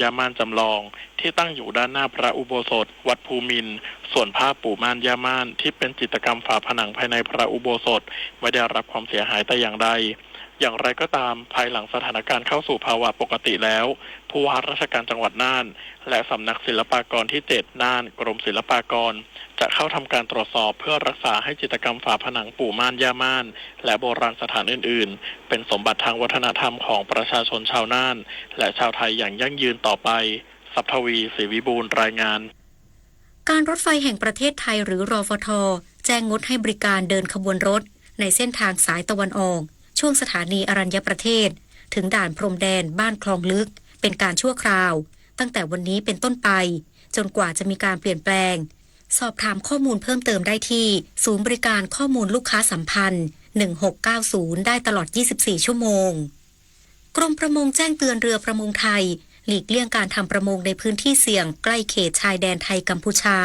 ย่าม่านจำลองที่ตั้งอยู่ด้านหน้าพระอุโบสถวัดภูมินทร์ ส่วนภาพปู่ม่านย่าม่านที่เป็นจิตรกรรมฝาผนังภายในพระอุโบสถไม่ได้รับความเสียหายแต่อย่างใด อย่างไรก็ตาม ภายหลังสถานการณ์เข้าสู่ภาวะปกติแล้ว ผู้ว่าราชการจังหวัดน่าน และสำนักศิลปากรที่เจ็ดน่าน กรมศิลปากร จะเข้าทำการตรวจสอบเพื่อรักษาให้จิตรกรรมฝาผนังปู่ม่านย่าม่าน และโบราณสถานอื่นๆ เป็นสมบัติทางวัฒนธรรมของประชาชนชาวน่าน และชาวไทยอย่างยั่งยืนต่อไป ทรัพย์ทวี ศรีวิบูลย์ รายงาน การรถไฟแห่งประเทศไทยหรือ รฟท แจ้งงดให้บริการเดินขบวนรถในเส้นทางสายตะวันออก ช่วงสถานีอรัญญประเทศ ถึงด่านพรมแดนบ้านคลองลึก เป็นการชั่วคราว ตั้งแต่วันนี้เป็นต้นไป จนกว่าจะมีการเปลี่ยนแปลง สอบถามข้อมูลเพิ่มเติมได้ที่ศูนย์บริการข้อมูลลูกค้าสัมพันธ์ หนึ่งหกเก้าศูนย์ ได้ตลอด ยี่สิบสี่ ชั่วโมง กรมประมงแจ้งเตือนเรือประมงไทย หลีกเลี่ยงการทำประมงในพื้นที่เสี่ยงใกล้เขตชายแดนไทยกัมพูชา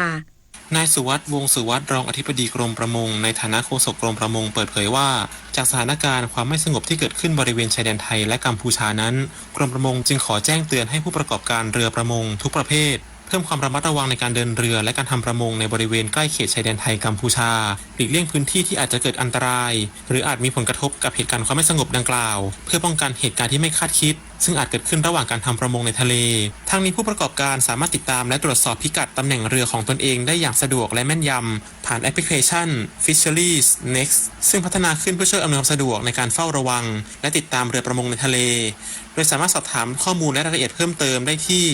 นายสุวัสดิ์ วงศ์สุวัสดิ์ รองอธิบดีกรมประมง ในฐานะโฆษกกรมประมง เปิดเผยว่า จากสถานการณ์ความไม่สงบที่เกิดขึ้นบริเวณชายแดนไทยและกัมพูชานั้น กรมประมงจึงขอแจ้งเตือนให้ผู้ประกอบการเรือประมงทุกประเภท เพิ่มความระมัดระวังในการเดินเรือและการทำประมงในบริเวณใกล้เขตชายแดนไทยกัมพูชา หลีกเลี่ยงพื้นที่ที่อาจจะเกิดอันตราย หรืออาจมีผลกระทบกับเหตุการณ์ความไม่สงบดังกล่าว เพื่อป้องกันเหตุการณ์ที่ไม่คาดคิด ซึ่งอาจเกิดขึ้นระหว่างการทำประมงในทะเล ทั้งนี้ผู้ประกอบการสามารถติดตามและตรวจสอบพิกัดตำแหน่งเรือของตนเองได้อย่างสะดวกและแม่นยำ ผ่านแอปพลิเคชัน Fisheries Next ซึ่งพัฒนาขึ้นเพื่อช่วยอำนวยความสะดวกในการเฝ้าระวัง และติดตามเรือประมงในทะเล โดยสามารถสอบถามข้อมูลและรายละเอียดเพิ่มเติมได้ที่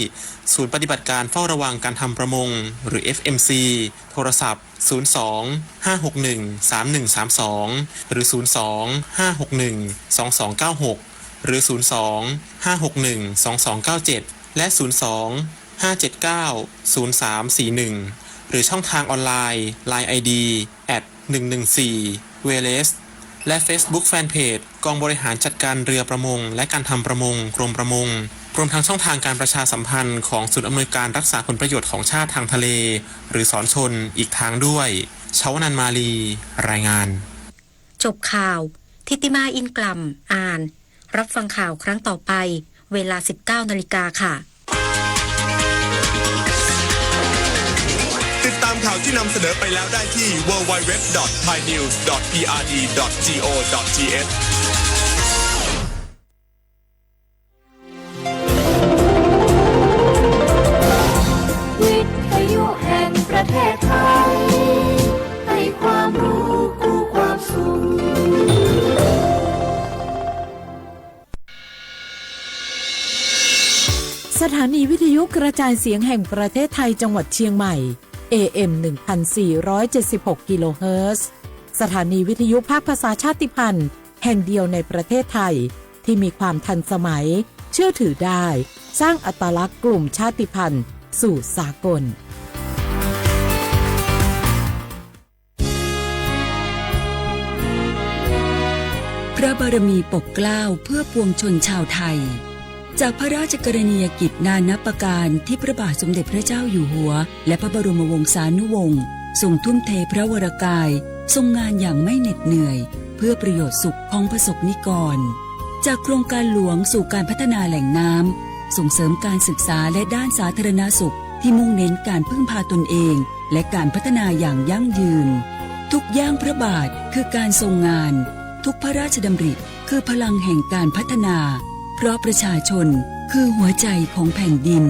ศูนย์ปฏิบัติการเฝ้าระวังการทำประมง หรือ เอฟเอ็มซี โทรศัพท์ ศูนย์สอง ห้าหกหนึ่ง สามหนึ่งสามสอง หรือ ศูนย์สอง ห้าหกหนึ่ง สองสองเก้าหก หรือ ศูนย์สอง ห้าหกหนึ่ง สองสองเก้าเจ็ด และ ศูนย์สอง ห้าเจ็ดเก้า ศูนย์สามสี่หนึ่ง หรือช่องทางออนไลน์ Line ไอดี แอท หนึ่งหนึ่งสี่ เวเลส และ Facebook Fanpage กองบริหารจัดการเรือประมงและการทำประมง กรมประมง รวมทั้งช่องทางการประชาสัมพันธ์ของศูนย์อำนวยการรักษาผลประโยชน์ของชาติทางทะเล หรือศรชล อีกทางด้วย ชาวนันมาลี รายงาน จบข่าว ทิติมา อินกล่ำ อ่าน รับฟังข่าวครั้งต่อไป เวลา สิบเก้านาฬิกาค่ะ ติดตามข่าวที่นำเสนอไปแล้วได้ที่ ดับเบิลยู ดับเบิลยู ดับเบิลยู ดอท ไทยนิวส์ ดอท พีอาร์ดี ดอท จี โอ ดอท ที เอช วิทยุแห่งประเทศไทย ให้ความรู้คู่ความสุข สถานีวิทยุกระจายเสียงแห่งประเทศไทยจังหวัดเชียงใหม่ เอ เอ็ม หนึ่งพันสี่ร้อยเจ็ดสิบหก กิโลเฮิรตซ์ สถานีวิทยุภาคภาษาชาติพันธุ์ แห่งเดียวในประเทศไทย ที่มีความทันสมัย เชื่อถือได้ สร้างอัตลักษณ์กลุ่มชาติพันธุ์สู่สากล พระบารมีปกเกล้าเพื่อปวงชนชาวไทย จากพระราชกรณียกิจนานับประการที่พระบาทสมเด็จพระเจ้าอยู่หัว และพระบรมวงศานุวงศ์ทรงทุ่มเทพระวรกาย ทรงงานอย่างไม่เหน็ดเหนื่อย เพื่อประโยชน์สุขของประสบนิกร จากโครงการหลวงสู่การพัฒนาแหล่งน้ำ ส่งเสริมการศึกษาและด้านสาธารณสุขที่มุ่งเน้นการพึ่งพาตนเอง และการพัฒนาอย่างยั่งยืน ทุกย่างพระบาทคือการทรงงาน ทุกพระราชดำริคือพลังแห่งการพัฒนา เพราะประชาชนคือหัวใจของแผ่นดิน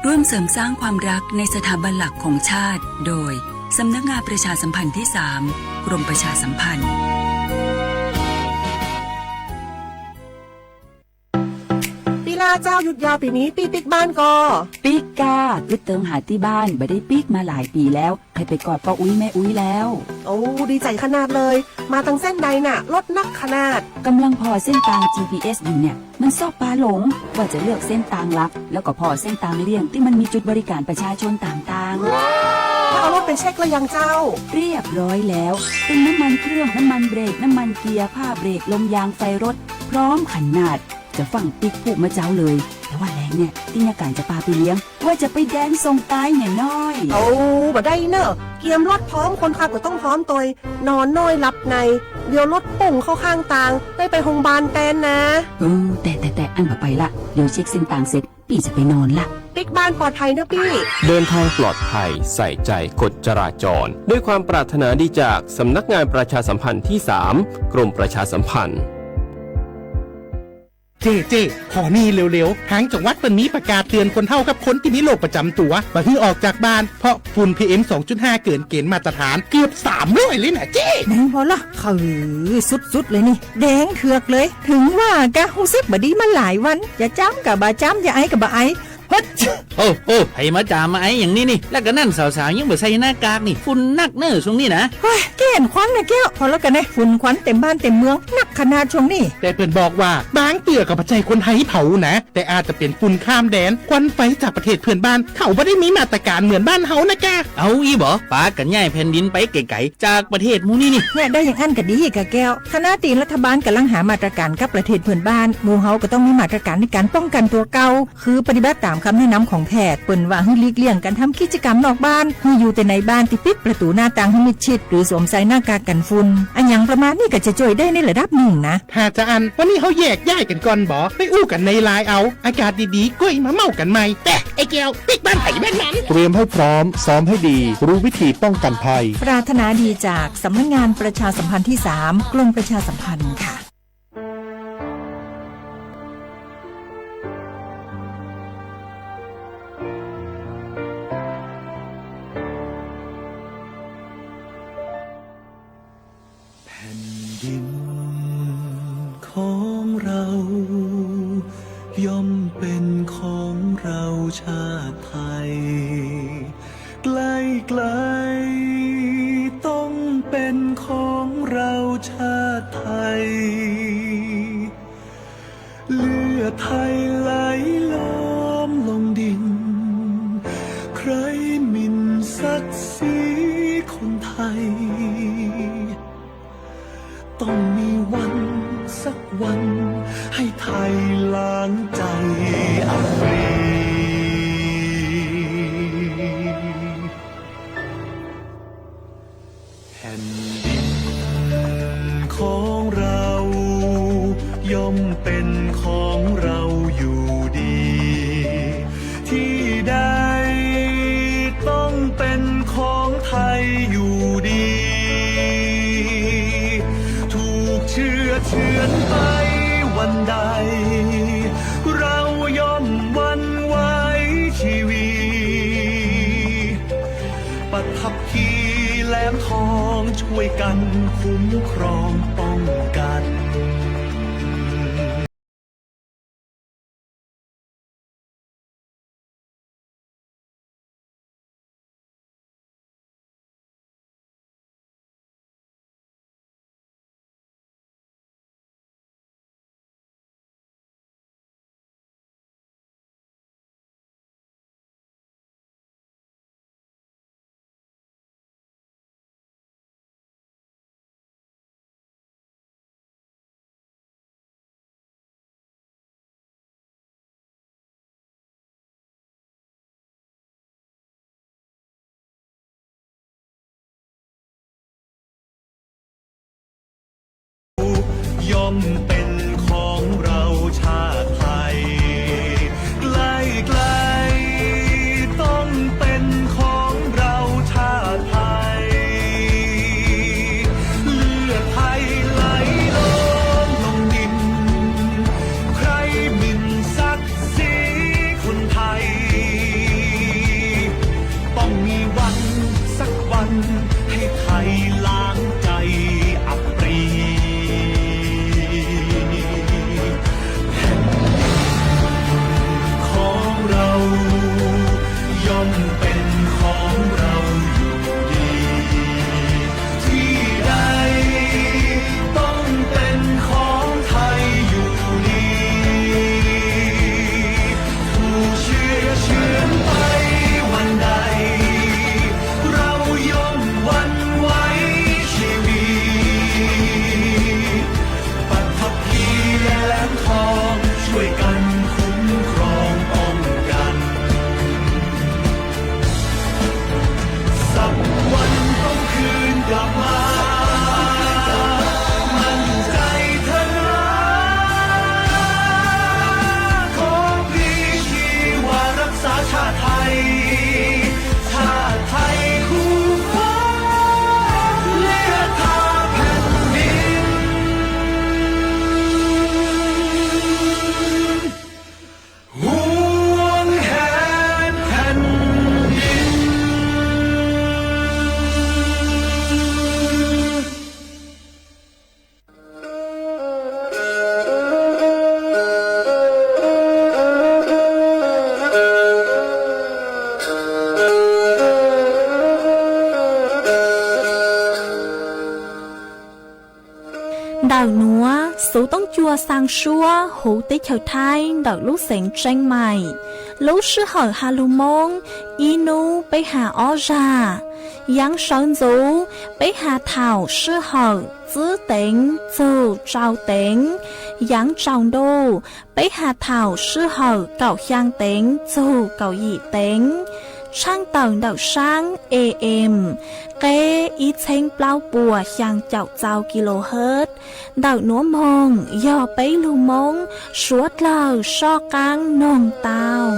ร่วมเสริมสร้างความรักในสถาบันหลักของชาติ โดย สำนักงานประชาสัมพันธ์ที่สาม กรมประชาสัมพันธ์ พี่ล่าเจ้า หยุดยาวปีนี้ ปี้ปิ๊กบ้านก่อ ปิ๊กก้า กึ๊ดเติมหาตี้บ้าน บ่ได้ปิ๊กมาหลายปีแล้ว ให้ไปกอดป้าอุ๊ยแม่อุ๊ยแล้ว โอ้ ดีใจขนาดเลย มาตังเส้นใดน่ะ รถนักขนาด กำลังผ่อเส้นตาง จีพีเอส อยู่เนี่ย มันชอบปาหลง ว่าจะเลือกเส้นตางลับ แล้วก็ผ่อเส้นตางเลี่ยงที่มันมีจุดบริการประชาชนต่างๆ แล้วเอารถไปเช็คแล้วยังเจ้า เรียบร้อยแล้ว เป็นน้ำมันเครื่อง น้ำมันเบรก น้ำมันเกียร์ ผ้าเบรก ลมยาง ไฟรถ พร้อมขนาด จะฟั่งปิ๊กพูดมาเจ้าเลย แต่ว่าแลงเนี่ย ตี้ยาก่านจะปาไปเลี้ยง ว่าจะไปแดนส่งตายเนี่ยน้อย โอ้ บ่ได้เนอะ เกียมรถพร้อม คนขับก็ต้องพร้อมตวย นอนน้อยหลับใน เดี๋ยวรถปุ่งเข้าข้างตาง ได้ไปโรงพยาบาลแตนนะ เออ แต่ แต่ แต่ อันบ่ไปละ เดี๋ยวเช็คเส้นตางเสร็จ พี่จะไปนอนละ ปิ๊กบ้านปลอดภัยนะปี้ เดินทางปลอดภัย ใส่ใจกฎจราจร ด้วยความปรารถนาดีจากสำนักงานประชาสัมพันธ์ที่สาม กรมประชาสัมพันธ์ เจ้ เจ้ ขอนี่เร็วๆ ทางจังหวัดเปิ้นมีประกาศเตือนคนเฒ่ากับคนที่มีโรคประจำตัว บ่หื้อออกจากบ้าน เพราะฝุ่น พีเอ็ม สองจุดห้า เกินเกณฑ์มาตรฐานเกือบสามร้อยเลยนะเจ้ ไหนบ่ล่ะ เออ สุดๆ เลยนี่ แดงเถือกเลย ถึงว่ากะ ฮู้สึกบ่ดีมาหลายวัน จะจามกะบ่จาม จะไอก็บ่ไอ เฮ้ย โอ้ โอ้ ใผมาจ่ามาไออย่างนี้นี่ แล้วก็นั่นสาวๆ ยังบ่ใส่หน้ากากนี่ ฝุ่นนักเน้อช่วงนี้นะ เฮ้ย แก้นควันนะแก้ว พอแล้วกันนะ ฝุ่นควันเต็มบ้านเต็มเมือง นักขนาดช่วงนี้ แต่เปิ้นบอกว่า บางเตื้อก็บ่ใจ้คนไทยเผานะ แต่อาจจะเป็นฝุ่นข้ามแดน ควันไฟจากประเทศเพื่อนบ้าน เขาบ่ได้มีมาตรการเหมือนบ้านเฮานะกะ เอาอี้บ่ ปากันย้ายแผ่นดินไปไกลๆ จากประเทศหมู่นี้นี่ เนี่ย ได้อย่างอั้นก็ดีกะแก้ว ขณะที่รัฐบาลกำลังหามาตรการกับประเทศเพื่อนบ้าน หมู่เฮาก็ต้องมีมาตรการในการป้องกันตัวเก่า คือปฏิบัติตามคำแนะนำของแพทย์ เปิ้นว่าหื้อหลีกเลี่ยงการทำกิจกรรมนอกบ้าน หื้ออยู่แต่ในบ้านที่ปิดประตูหน้าต่างให้มิดชิด หรือสวมใส่หน้ากากกันฝุ่น อะหยังประมาณนี้ก็จะช่วยได้ในระดับหนึ่งนะ ถ้าจะอั้น วันนี้เฮาแยกย้ายกันก่อนบ่ ไปอู้กันในไลน์เอา อากาศดีๆ ก้อยมาเม้ากันใหม่ ไป ไอ้แก้ว ปิ๊กบ้านไผบ้านมัน เตรียมให้พร้อม ซ้อมให้ดี รู้วิธีป้องกันภัย ปรารถนาดีจากสำนักงานประชาสัมพันธ์ที่สาม กรมประชาสัมพันธ์ค่ะ แผ่นดินของเรา ย่อมเป็นของเราชาติไทย ใกล้ๆ ต้องเป็นของเราชาติไทย เลือดไทยไหลล้อมลงดิน ใครหมิ่นศักดิ์ศรีคนไทย ต้องมีวันสักวัน ให้ไทยล้างใจอับปรี แผ่นดินของเรา ย่อมเป็นของเราอยู่ดี ที่ใดต้องเป็นของไทยอยู่ดี ถูกเฉื่อเฉือนไปวันใด เราย่อมหวั่นไหวชีวี ประทับ ขีแหลมทองช่วยกันคุ้มครองป้องกัน ย่อมเป็นของเราชาติไทย ใกล้ๆ ต้องเป็นของเราชาติไทย เลือดไทยไหลล้นลงดิน ใครหมิ่นศักดิ์ศรีคนไทย ต้องมีวันสักวันให้ไทยล้างใจอับปรี Tha tshaj thaiv, tshaj thaiv kuv, liab tha pheej dim, huv heev pheej dim. Ntawm nuav, Xuv Toob Cua xaa suab huv teb chaws Thaib ntawm lub xeev Tseeb Mais. Lub sij hawm has lug Moob, ib nub peb has ob zag. Yaav sawv ntxuv, peb has thaum sij hawm tsib teev txug rau teev. Yaav tsaus ntuj, peb has thaum sij hawm kaum xyaa teev txug kaum yim teev. Tshaaj tawm ntawm saab A M, qeb ib txheeb plaub puas xyaa caum txau kilohertz. Ntawm nuav moog yog peb lug Moob suav dlawg soj qaab noog tau.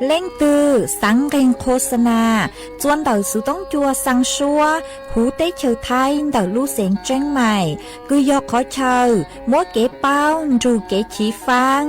Leej twg xaav nqeeg qhua xa nas txua ntawm Xuv Toob Cua xaa suab huv teb chaws Thaib ntawm lub xeev Tseeb Mais, kws yog qhov chaw muab kev paub nrug kev chiv faab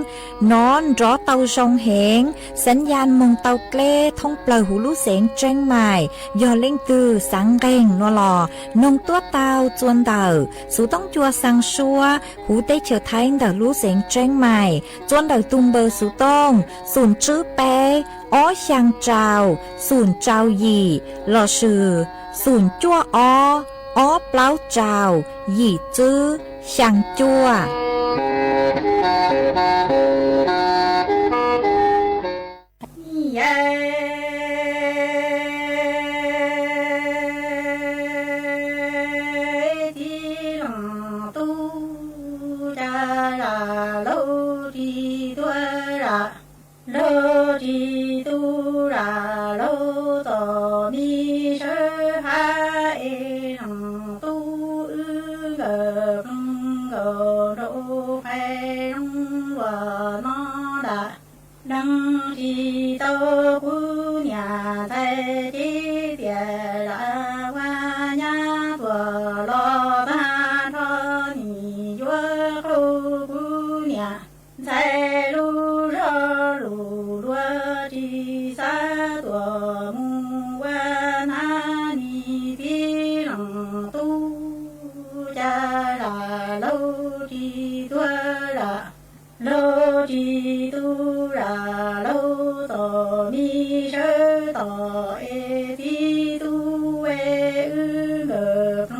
nov nrov tau zoo heev, xav yaj moog tau dleb thoob plawg huv lub xeev Tseeb Mais. Yog leej twg xaav nqeeg nuav los noog tuab tau txua ntawm Xuv Toob Cua xaa suab huv teb chaws Thaib ntawm lub xeev Tseeb Mais, txua ntawm tug npawb Xuv Toob xoom tswb peb ob xyaa rau xoom rau yim lossis xoom cuaj ob ob plaub rau yim tswb xyaa cuaj. Tib leeg tub ca zam laug tsis tuaj zam, laug tsis tu zam laug txom mi sawv hab es leeg tub wb nkawm ploog nkaus nraum qhais zoov luas no dam. Deev tsis tau kuv niam ntxhais cev tiam zam ua nyab tuam los tag nrho nim yuav qaug kuv niam ntxhais lub zog lus luag tsis xav tuam mus ua nab nis tib leeg tub ca zam laug tsis tuaj zam, laug tsis tu zam laug txom mi sawv tom es tib tug es wb nkawm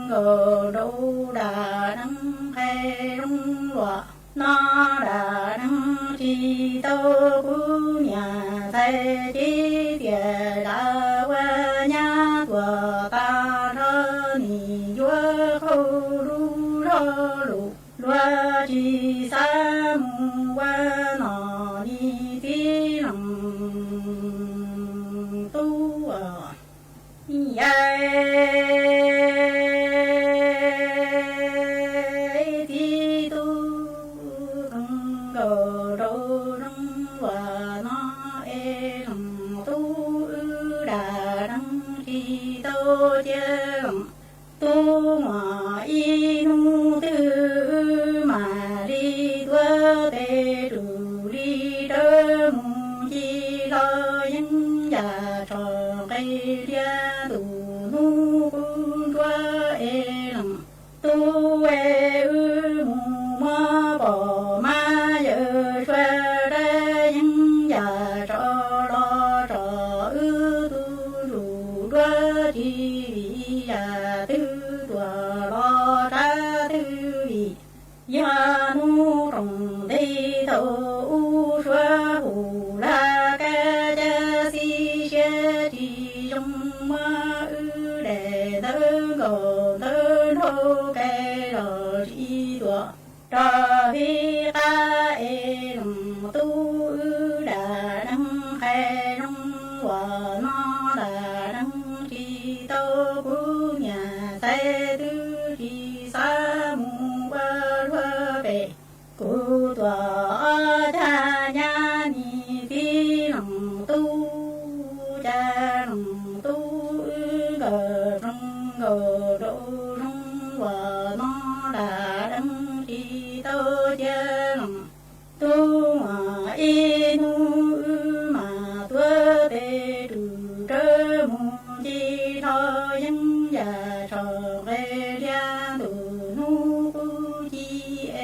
ploog nkaus nraum dam neeg qhais zoov luas no dam neeg tsis tau kuv niam ntxhais cev tiam zam ua nyab tuam tag nrho nim yuav qaug lub zog lus luag tsis xav mus ua nom nis tib leeg tub. Yam tib tug ploog nkaus nraum zoov luas no es leeg tub wb dam neeg tsis tau cia leej tub muaj ib hnub twg wb mam li tuav tes rus li rawv mus ci hlo yeeb yam tsho nqe liab ntuj hnub kub ntsuab es leej tub es wb mus muab pom mab yawm sua dab yeeb yam tsho los tso wb tug ntsuj duab tsis vim yam twg tuam los tsab twg vim. Yog hnub roos ntev thaum ub suav hu laj kab cab xib siab tsis zoo muab tuam no lam deev tsis tau, kuv niam ntxhais twb tsis xav mus ua luag pem. Kuv tuam ob cag nyab nis txiv leej tub, cas leej tub wb nkawd zoo nkauj nraug zoo, uas no lam deev tsis tau cia leej tub, mas ib hnub wb mam tuav tes rwm rawv mus ncig dhos yeeb yam tsom nqe liab ntuj, hnub qub ci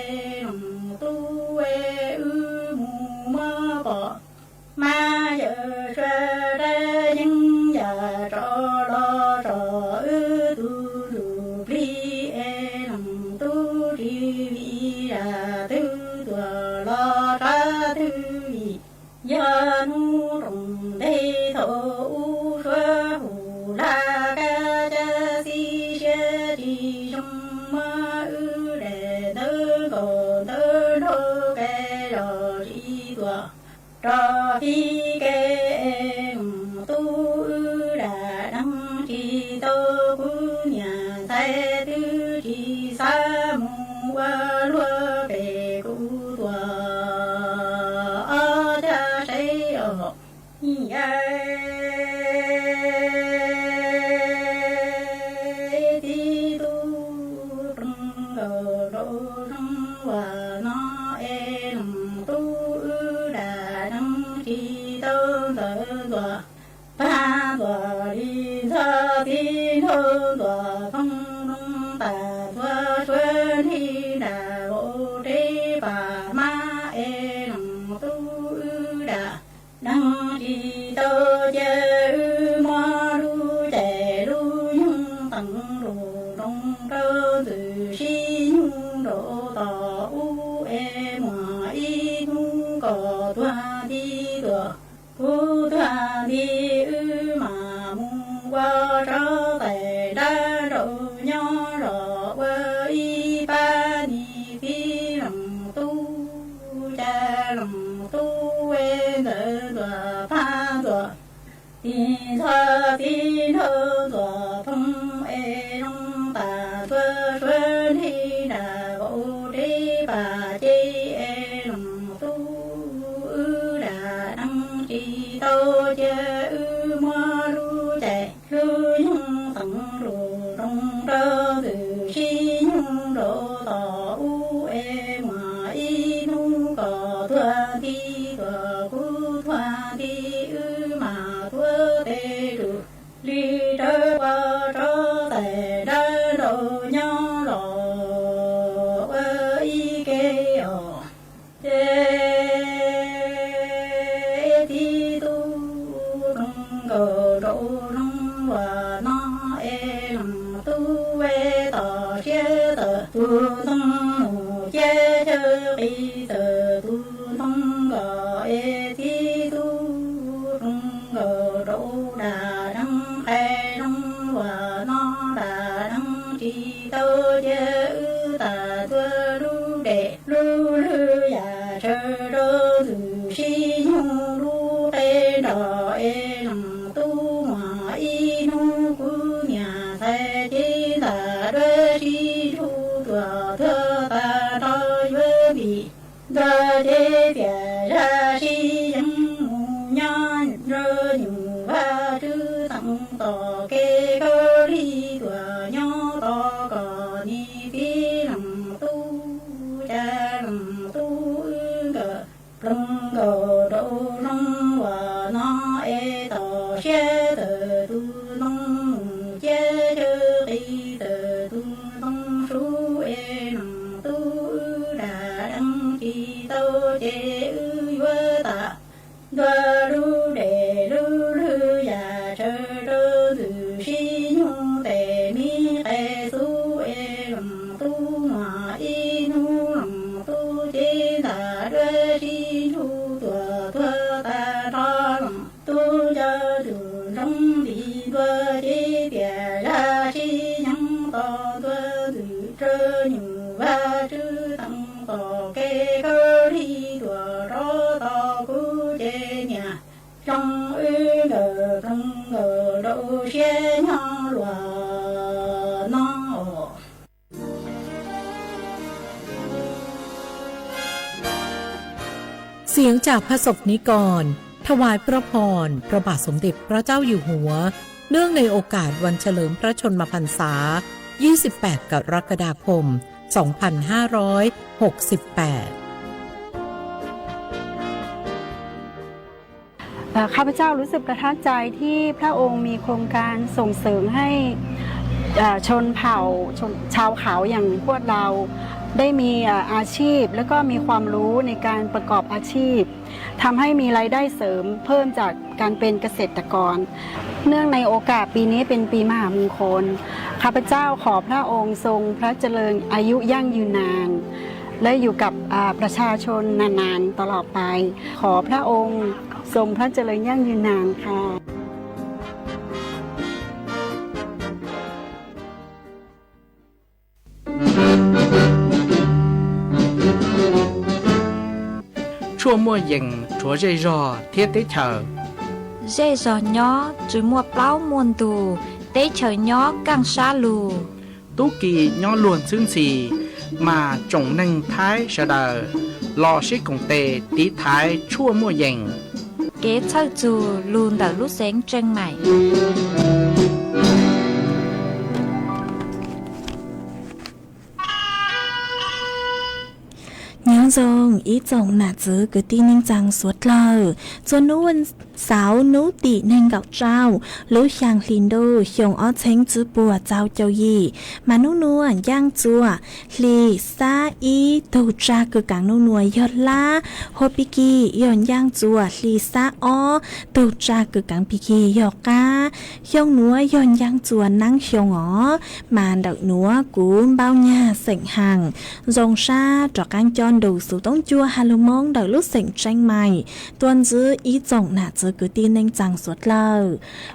es leej tub es wb mus muab pom. Mas yawm sua dab yeeb yam tso los tso wb tus ntsuj plig es leej tub tsis vim yam twg tuam los tshav twg vim. Yog hnub roos ntej thaum ub suav hu laj kab cab xib siab tsis zoo, muab wb daim ntawv nkaus ntawv nraug kais los tsis tuam rov fij kev es leej tub wb lam deev tsis tau, kuv niam ntxhais twb tsis xav mus ua luag pem, kuv tuam ob cag saib os. Txiv tub zoo nkauj nraug zoo, uas no es leej tub wb lam deev tsis tau, ntxawm Ntxuam Paj Ntxuam Lis Ntxhov Txiv Nraug Ntxuam Thoob Nroog Tam Ntxhuav Suav Nrig Nram Vauv Reb Pas Mab es leej tub wb lam deev tsis tau, cia wb muab lub caij lub nyoog teev rau nroo rau ntxwm sib nyoog rau tom ub es muaj ib hnub kom tuag nti tuam, kuv tuag nti wb mam mus ua tsob tais dab nraug nyob los ua ib pab nis txiv leej tub, cas leej tub es ntxawm Ntxuam Paj Ntxuam Lis Ntxhov Txiv Nraug Ntxuam Thoob es Nroog Tam Ntxhuav Suav Nrig Nram Vauv Reb Pas Ceg es leej tub wb lam deev tsis tau, cia wb muab lub caij lub nyoog teev rau nroo rau ntxwm sib nyoog rau tom ub es muaj ib hnub kom tuag nti tuam, kuv tuag nti wb mam tuav tes rwm li rawv ua tsob tais dab nraug nyob los ua ib ke os. Ces txiv tub zoo nkauj nraug zoo, uas no es leej tub es tom siab txawm tus ntoo mus ciab chaw qis txawm tus ntoo kom es txiv tub zoo nkauj nraug dam deev qai zoo, uas no dam deev tsis tau, cia wb tas tuaj lub dej lub lwg yam tsawv rau ntxwm sib nyoog lub qe nrog es leej tub muaj ib hnub kuv niam ntxhais cev ntam duab sib ntsug tuam tuag tag nrho yuav ntim ntua cev tiam zaj sib yees mus nyob nrog nyuam Vaj Tswv Teem tom kev khaub lig tuam nyob tos kom nis txiv leej tub, cas leej tub wb nkawd plees nkaus rau zoo, uas no es tom siab txawm tus ntoo mus ciab chaw qis txawm tus ntoo sub es leej tub wb dam deev tsis tau, ces wb yuav tas ntua lub dej lub lwg yam tsawv rau ntxwm sib nyoog tes mi qe xub es leej tub muaj ib hnub leej tub cev ntam duab sib ntsug tuam tuag tag nrho, leej tub nco tus ntsoov ntim ntua cev tiam zaj sib yees tos ntua ntxwm rau nyuam Vaj Tswv Teem tom kev khaub lig tuam rov tos kuv ces niam Coob wb nkawm koob nkawm rau siab nyob luag no. เสียงจากพระสงฆ์นิกร ถวายพระพร พระบาทสมเด็จพระเจ้าอยู่หัว เนื่องในโอกาสวันเฉลิมพระชนมพรรษา ยี่สิบแปด กรกฎาคม สองพันห้าร้อยหกสิบแปด เอ่อ ข้าพเจ้ารู้สึกประทับใจที่พระองค์มีโครงการส่งเสริมให้ เอ่อ ชนเผ่า ชน ชาวเขาอย่างพวกเรา ได้มี เอ่อ อาชีพ แล้วก็มีความรู้ในการประกอบอาชีพ ทำให้มีรายได้เสริมเพิ่มจากการเป็นเกษตรกร เนื่องในโอกาสปีนี้เป็นปีมหามงคล ข้าพเจ้าขอพระองค์ทรงพระเจริญอายุยั่งยืนนาน และอยู่กับ อ่า ประชาชนนานๆ ตลอดไป ขอพระองค์ทรงพระเจริญยั่งยืนนานค่ะ Tshuaj muaj yees rhuav zej zog thiab teb chaws. Zej zog nyob tsis muaj plaub muaj ntug, teb chaws nyob kaj sab lug. Tub ki nyob luag ntxhwb ntxhi, mas tsoom neeg Thaib sawv daws los sib koom tes tiv thaiv tshuaj muaj yees. Kev txhawj txug lug ntawm lub xeev Tseej Maim. Nyob zoo ib tsoom nam txwv kwv tij neej tsaa suav dlawg, txuas nub xauv nub tim neeg nkaum rau lub xyaa hli ntuj xyoo ob txheeb tsib puas txaus caum yim, mas nub nuav ncaaj txuas hli xab ib, tug tsag kws kaav nub nuav yog lab, hua pig kig yog ncaaj txuas hli xab ob, tug tsag kws kaav pig kig yog qab. Xyoo nuav yog ncaaj txuas naab xyoo os, mas ntawm nuav kuv Npauj Nyag xeem Haas zoo sab rov qaab coj nrug xuv toob cuaj ha lug moob ntawm lub xeem Tseej Maim tuaj ntsib ib tsoom nam txwv kwv tij neej tsaa suav dlawg.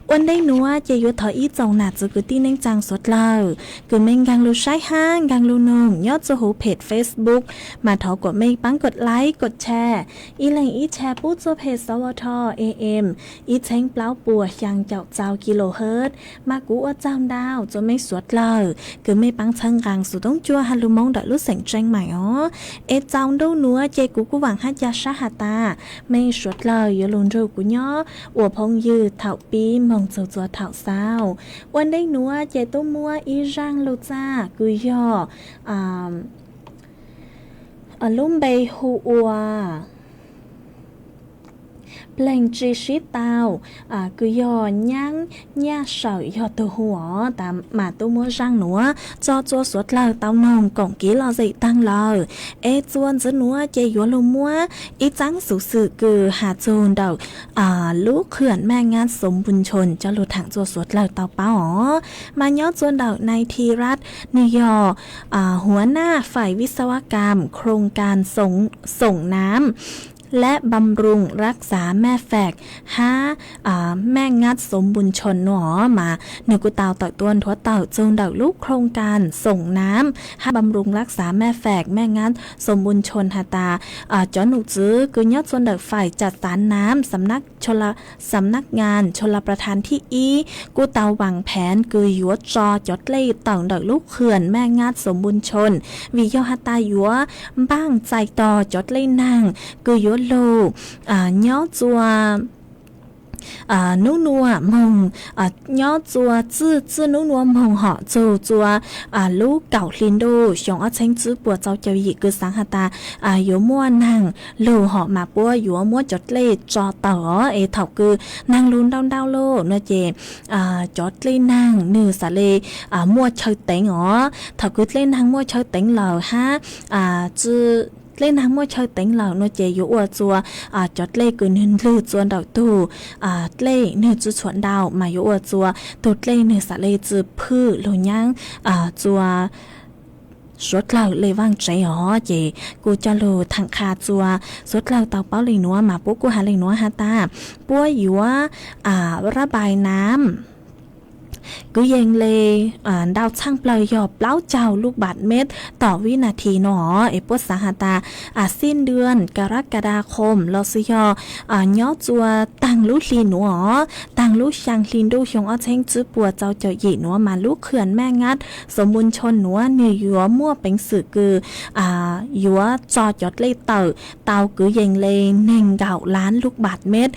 Ua ntej nuav ces yuav thov ib tsoom nam txwv kwv tij neej tsaa suav dlawg kws mej nkaag lug saib hab nkaag lug noog nyob txuj huv peg Facebook, mas thov kuas mej paab kov like kov share, ib leeg ib share pub txuj peg S W T A M ib txheeb plaub puas xyaa caum txaus kilohertz, mas kuv ua tsaug ntau txug mej suav dlawg kws mej paab txhawb nqaa xuv toob cuaj ha lug moob ntawm lub xeem Tseej Maim os. Es txaus ntuj nuav ces kuv kuj vaam hab ca sab has tas mej suav dlawg yuav lug nrug kuv nyob ua phooj ywg thaum pib moog txug txua thaum xaus. Ua ntej nuav ces tub muab ib zaaj lug txaj kws yog lub npe hu ua Pleeg Tsi Sib Tau, kws yog Nyaab Nyaj Sawm yog tug hu os, tas mas tub muab zaaj nuav tso txua suav dlawg tau noog koom kiv lom zem taag lawm. Es txua ntxiv nuav ces yuav lug muab ib txaab xuv xwm kws has txug ntawm lub khwm Mej Ngab Xoom Npum Nchoom coj lug thaam txua suav dlawg tau paub os. Mas nyob txua ntawm nai Thi Rat, nwg yog หัวหน้าฝ่ายวิศวกรรมโครงการส่งน้ำและบำรุงรักษาแม่แฝก hab Mej Ngab Xoom Npum Nchoom nuav os, mas nwg kuj tau tawm tuaj nthuav tawm txug ntawm lub โครงการส่งน้ำ hab บำรุงรักษาแม่แฝก Mej Ngab Xoom Npum Nchoom has tas cov num txwv kws nyob txua ntawm ฝ่ายจัดสรรน้ำ สำนักงานชลประทานที่ ib kuj tau vaam pheev kws yuav tso cov dlej tawm ntawm lub khwm Mej Ngab Xoom Npum Nchoom, vim yog has tas yuav npaaj txais tog cov dlej naag kws yuav lug nyob txua nub nuav moog, nyob txua txij txij nub nuav moog hom txug txua lub kaum hli ntuj xyoo ob txheeb tsib puas txaus caum yim kws xaav has tas yuav muaj naag lug hom mas puab yuav muab cov dlej tso tawm os. Es thaum kws naag lug ntau ntau lug nuav ces cov dlej naag nwg xaav le muaj chaw teev os. Thaum kws dlej naag muaj chaw teev lawm hab dlej naag muaj chaw teev lawm nuav ces yuav ua txua cov dlej kws nwg ndlwg txua ntawm tug dlej nwg tsi tshua ntau mas yuav ua txua tug dlej nwg xaav le tsi phwj lug nyaab txua suav dlawg le vaaj tsev os. Ces kuj coj lug thaam qha txua suav dlawg tau paub le nuav mas puab kuj has le nuav has tas puab yuav ระบายน้ำ kwv yees li ntau txheej plawg yog plaub caug lub npat mev tom vib nas this no es puab xaav has tas xij ntuas ka rab ka da khoom los xwb yog nyob txua taag lub hli nuav, taag lub xyaa hli ntuj xyoo ob txheeb tsib puas txaus caum yim nuav mas lub khwm maj nyab xov mus ncho nuav nwg yuav muaj peev xwm kws yuav tso cov dlej tawm tau kwv yees li neeg nkaum lab lub npat mev,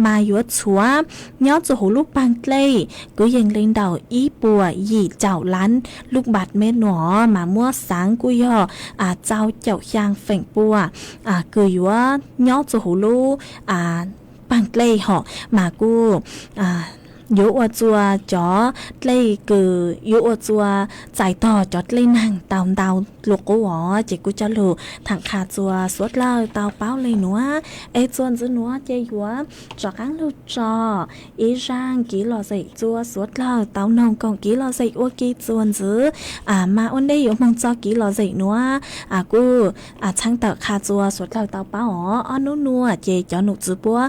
mas yuav txhuav nyob txua huv lub paag dlej kwv yees li ntawm ib puas yim caum lab lub npat mev nuav mas muab xaav kuj yog txaus caum xyaa feem pua kws yuav nyob txua huv lub paag dlej hom mas kuj yuav ua txua cov dlej kws yuav ua txua txais tog cov dlej naag tau ntau lug qub os. Ces kuj coj lug thaam qha txua suav dlawg tau paub le nuav es txua ntxiv nuav ces yuav rov qaab lug tso ib zaaj kiv lom zem txua suav dlawg tau noog koom kiv lom zem ua ke txua ntxiv. Mas ua ntej yuav moog txo kiv lom zem nuav kuj txhawb tawm qha txua suav dlawg tau paub os, ob nub nuav ces cov num txwv puab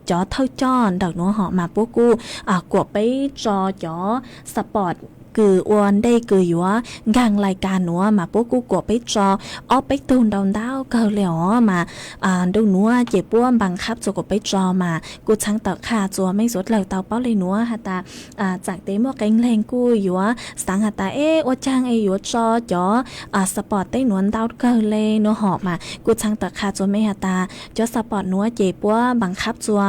cov thawj coj ntawm nuav hom mas puab kuj kuam peb tso cov xav pom kws ua ntej kws yuav nkaag lais kas nuav mas puab kuj kuam peb tso ob peb tug ntau ntau kawg le os mas ntuj nuav ces puab npaa qhab txua kuam peb tso mas kuj txhawb tawm qha txua mej suav dlawg tau paub le nuav has tas txawm tes muaj qee leeg kuj yuav xaav has tas eb ua caag es yuav tso cov xav pom teb nuav ntau kawg le nuav hom mas kuj txhawb tawm qha txua mej has tas cov xav pom nuav ces puab npaa qhab txua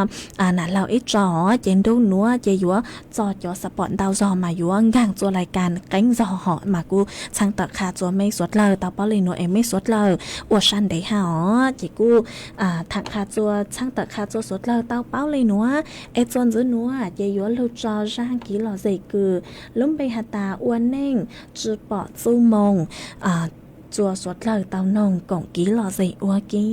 nam laug ib tso os ces ntuj nuav ces yuav txo cov xav pom ntau zog mas yuav nkaag txua lais kas qeeb zog hom mas kuj txhawb tawm qha txua mej suav dlawg tau paub le nuav es mej suav dlawg ua sab ntev hab os ces kuj thaam qha txua txhawb tawm qha txua suav dlawg tau paub le nuav es txua ntxiv nuav ces yuav lug tso zaaj kiv lom zem kws lub npe has tas ua neej tsi pom txuj moo txua suav dlawg tau noog koom kiv lom zem ua ke.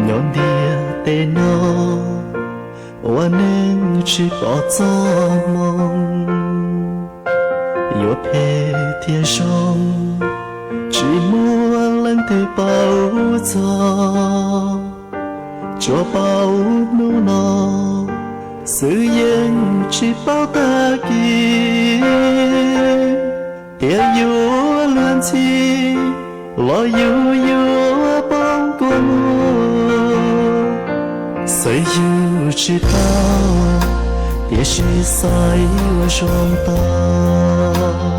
Nyob ntiaj teb no ua neej tsis pom txoj moo, yuav phem thiab zoo, tsis muaj leej twg paub txog. Tsuas paub hnub no xwb yeej tsis paub tag kis, tias yuav luag ntxhi los yus yuav poob kua muag. Xav yus tsis tau, tiam sis xav ua zoo tau.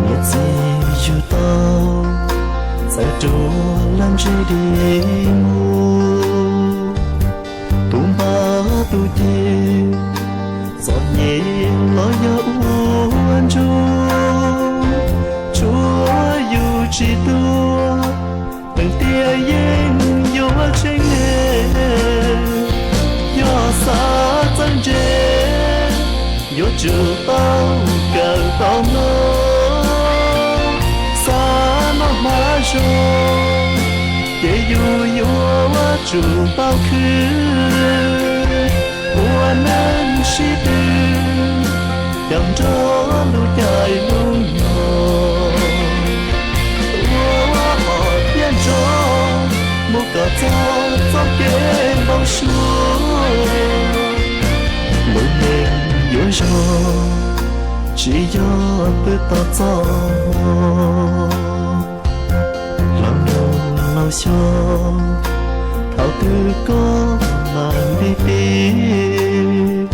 Niam txiv yug tau, txawm ruam leej ntshe dim mus. Tus npab tus ceg, txom nyem los yog ua ntsuj, tsuav yus tsis tuag, leej tiag yeej yuav tsheej le. Yog xav txawj ntse, yuav tsum tau kawm tau mloog, xav noj hmav zoo, ces yus yuav tsum tau khwv. Ua neej sib tw, caum nrog lub caij lub nyoog, ua hom thiab nrog mus kom txog txoj kev npau suav. Lub neej yuav zoo, tsis yog pw tos txoj hmoo. Hloov nug laug xyoo, thaum twg koj mam li pib?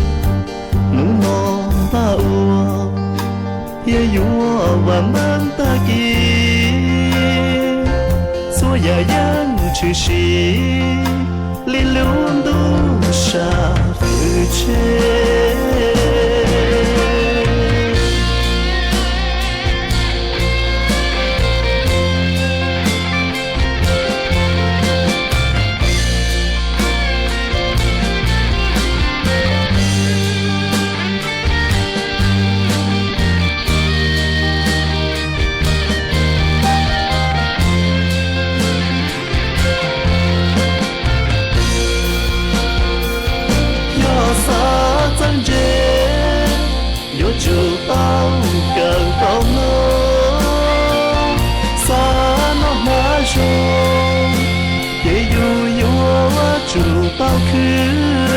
Hnub no npaj ua, thiaj yuav vam meej tag kis. Txhua yam yeej tshwm sim li lub ntuj sam hwm tsheb. Tsum tau khwv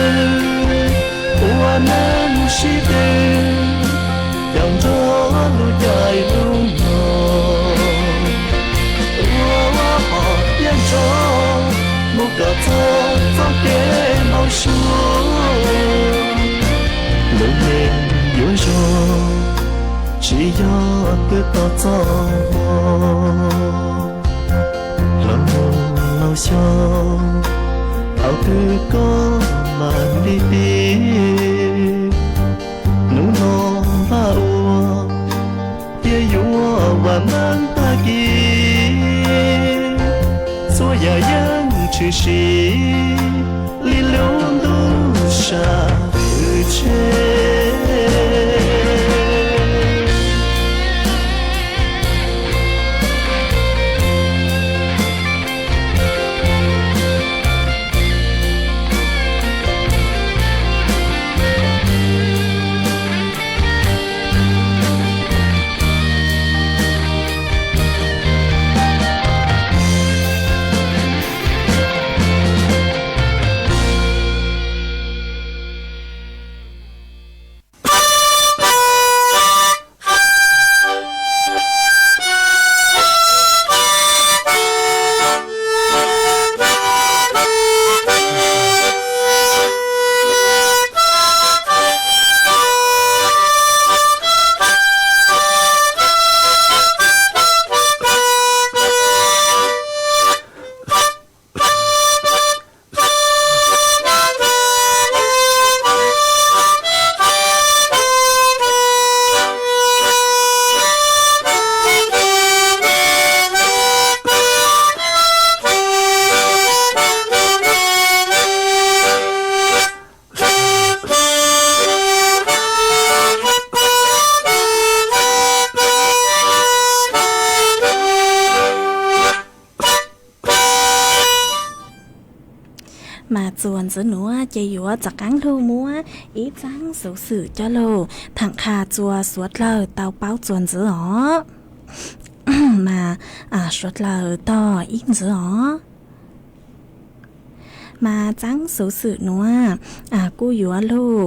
ua neej sib tw, caum nrog lub caij lub nyoog, ua ua hom tiaj nrho mus kom txog txoj kev npau suav. Lub neej yuav zoo tsis yog twb tau txoj hmoo. Hlob mus laus xyoo, thaum twg koj mam li pib. Hnub no npaj ua thiab yuav vam meej tag kis, txhua yam yeej tshwm sim li lub ntuj sam hwm tsheb. Mas txuas ntxiv nuav ces yuav rov qaab lug muab ib txaab xuv xwm coj lug thaam qha rua suav dlawg tau paub txuas ntxiv os. Mas suav dlawg tog ib ntxiv os. Mas txaab xuv xwm nuav kuj yuav lug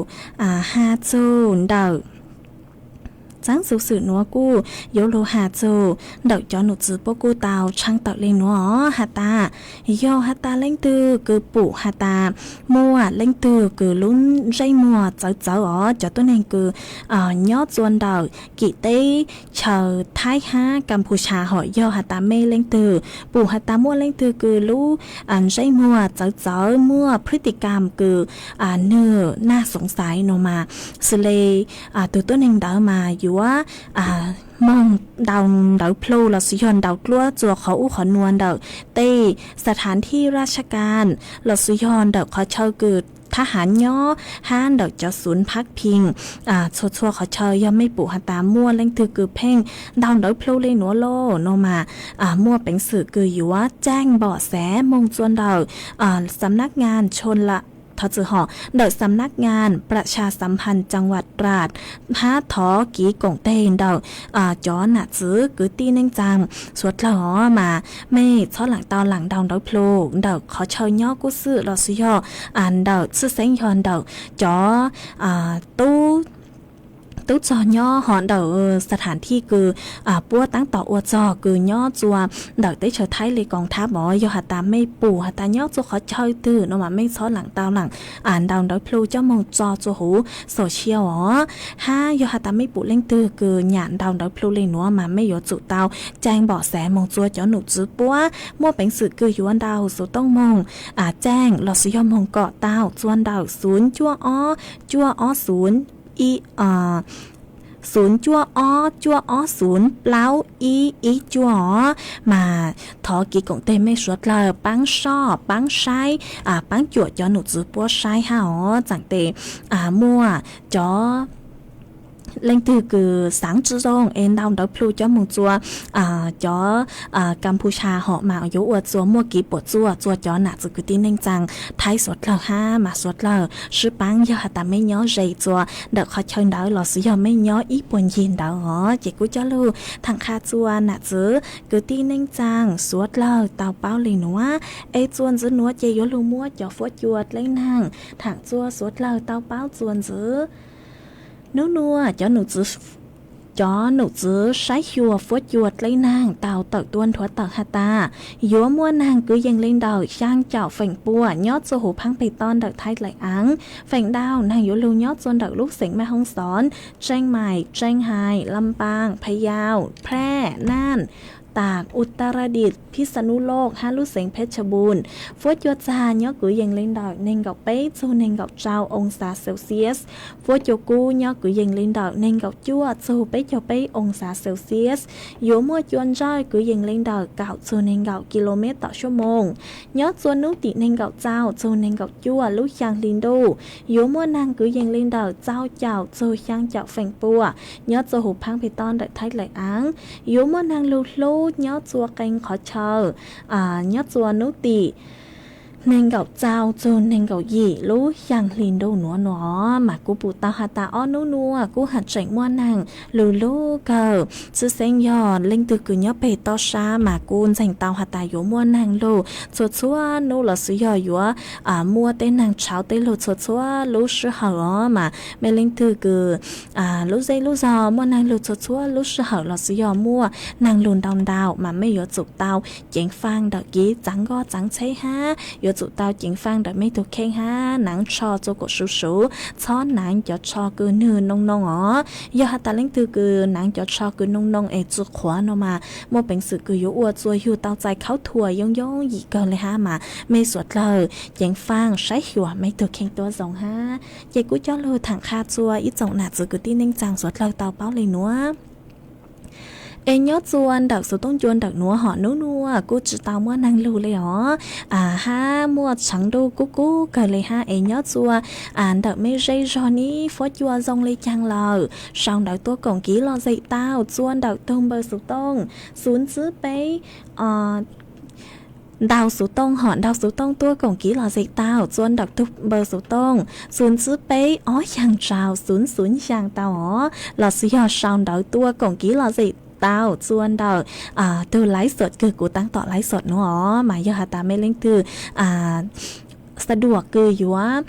has txug ntawm, txaab xuv xwm nuav kuj yuav lug has txug ntawm cov num txwv puab kuj tau tshaab tawm le nuav os has tas, yog has tas leej twg kws pum has tas muaj leej twg kws lub ntsej muag txawv txawv os, cov tuab neeg kws nyob rua ntawm kim teb chaw Thaib hab Kapusa hom, yog has tas mej leej twg pum has tas muaj leej twg kws lub ntsej muag txawv txawv, muaj พฤติกรรม kws nwg naj xoov xaiv no mas, xws le tug tuab neeg ntawd mas yuav moog ntaus ntawv plhu lossis yog ntaus dluab rua qhov ub qhov nua ntawm tej สถานที่ราชการ lossis yog ntawm qhov chaw kws thab hav nyob hab ntawm cov xuv phab phim, txhua txhua qhov chaw yog mej pum has tas muaj leej twg kws pheej ntaus ntawv plhu le nuav lauj no mas, muaj peev xwm kws yuav jaaj npom xav moog rua ntawm สำนักงานชล thov txwm hom, ntawm สำนักงานประชาสัมพันธ์จังหวัดตราด hab thov kiv koom teg ntawm cov nam txwv kwv tij neej tsaa suav dlawg os mas mej txhob laam tau laam ntaus ntawv plhu ntawm qhov chaw nyob kuj xwb lossis yog ntawm txhwj xeeb yog ntawm cov tub tub txog nyob hov ntawm สถานที่ kws puab taab tom ua txog kws nyob rua ntawm teb chaws Thaib le koom thab os. Yog has tas mej pum has tas nyob rua qhov chaw twg no mas mej txhob laam tau laam ntaus ntawv plhu coj moog tso rua huv xo cia os. Hab yog has tas mej pum leej twg kws nyam ntaus ntawv plhu le nuav mas mej yuav tsum tau jaaj npom xav moog rua cov num txwv puab muaj peev xwm kws yuav ntaus xuv tooj moog jaaj lossis yog moog kom tau rua ntawm xuv cuaj ob cuaj ob xuv xuv cuaj ob cuaj ob xuv plaub ib ib cuaj os. Mas thov kiv koom teg mej suav dlawg paab soj paab saib paab cuam cov num txwv puab saib hab os. Txaam tes muaj cov leej twg kws xaav tsi zoo es ntau ntawv plhu coj moog txua cov Kampusha hom mas yuav ua txua muaj kev puam txuaj, txua cov nam txiv kwv tij neej tsaa Thaib suav dlawg hab mas suav dlawg sib paab yog has tas mej nyob ze txua ntawm qhov chaw ntawd lossis yog mej nyob ib puag ncig ntawd os. Ces kuv coj lug thaam qha txua nam txiv kwv tij neej tsaa suav dlawg tau paub le nuav, es txua ntxiv nuav ces yuav lug muab cov fuab cua dleb naag thaam txua suav dlawg tau paub txua ntxiv. Nub nuav cov num txiv saib xyuas fuab cua dleb naag tau tawm tuab nthuav tawm has tas yuav muaj naag kwv yees le ntawm xyaa caum feem pua nyob txua huv phaab peg toj ntawm Thaib Laim Aav. Feem ntau naag yuav lug nyob txua ntawm lub xeev Maj Hoob Xov, Tsheej Maim, Tsheej Haim, Lam Paaj, Phayau, Phraj, Naj, Taag, Utaradit, Phij Xa Nub Loj hab lub xeev Phej Tshab Npum. Fuab cua txag nyob kwv yees le ntawm neeg nkaum peb txug neeg nkaum rau oo xav Celsius. Fuab cua kub nyob kwv yees le ntawm neeg nkaum cuaj txug peb caug peb oo xav Celsius. Yuav muaj cua ntsawj kwv yees le ntawm kaum txug neeg nkaum kilomev tom suab moos. Nyob txua nub tim neeg nkaum txaus txug neeg nkaum cuaj lub xyaa hli ntuj. Yuav muaj naag kwv yees le ntawm txaus caum txug xyaa caum feem pua nyob txua huv phaab peg toj ntawm Thaib Laim Aav. Yuav muaj naag lug hlub nyob txua qee qhov chaw nyob txua nub tim neeg nkaum txaus txug neeg nkaum yim lub xyaa hli ntuj nuav nua. Mas kuv pum tau has tas ob nub nuav kuj has tseem muaj naag lug lub kawg. Txwj xeeb yog leej twg kws nyob peg toj sab mas kuj ntseeg tau has tas yuav muaj naag lug txhua txhua nub lossis yog yuav muaj tej naag tshauv tej lug txhua txhua lub sij hawm os. Mas mej leej twg kws lub zej lub zog muaj naag lug txhua txhua lub sij hawm lossis yog muaj naag lug ntau ntau mas mej yuav tsum tau ceev faj ntawm kev txaav nkoj txaav tsheb hab yuav tsum tau ceev faj ntawm mej tug kheej hab naav tsho txua kom suv suv, txhob naav cov tsho kws nwg noo noo os. Yog has tas leej twg kws naav cov tsho kws noo noo es tsi qhuav no mas muaj peev xwm kws yuav ua txua yug tau txais khaub thuas yoo yoo yim kawg le hab mas mej suav dlawg ceev faj saib xyuas mej tug kheej tuab zoo hab. Ces kuv coj lug thaam qha txua ib tsoom nam txiv kwv tij neej tsaa suav dlawg tau paub le nuav. Es nyob txua ntawm xuv tooj ncua ntawm nuav hom nub nuav kuj tsi tau muaj naag lug le os, hab muaj tsheev ntuj kub kub kawg le hab. Es nyob txua ntawm mej zej zog nib fuab cua zoo le caag lawm sau ntawv tuaj koom kev lom zem tau txua ntawm tug npawb xuv tooj xuv ntxwb peb ntau xuv tooj hom ntau xuv tooj tuaj koom kev lom zem tau txua ntawm tug npawb xuv tooj xuv ntxwb peb ob xyaa rau xuv xuv xyaa tau os, lossis yog sau ntawv tuaj koom kev lom zem tau txua ntawm tug laiv xom kws kuv taab tom laiv xom nuav os. Mas yog has tas mej leej twg sa duam kws yuav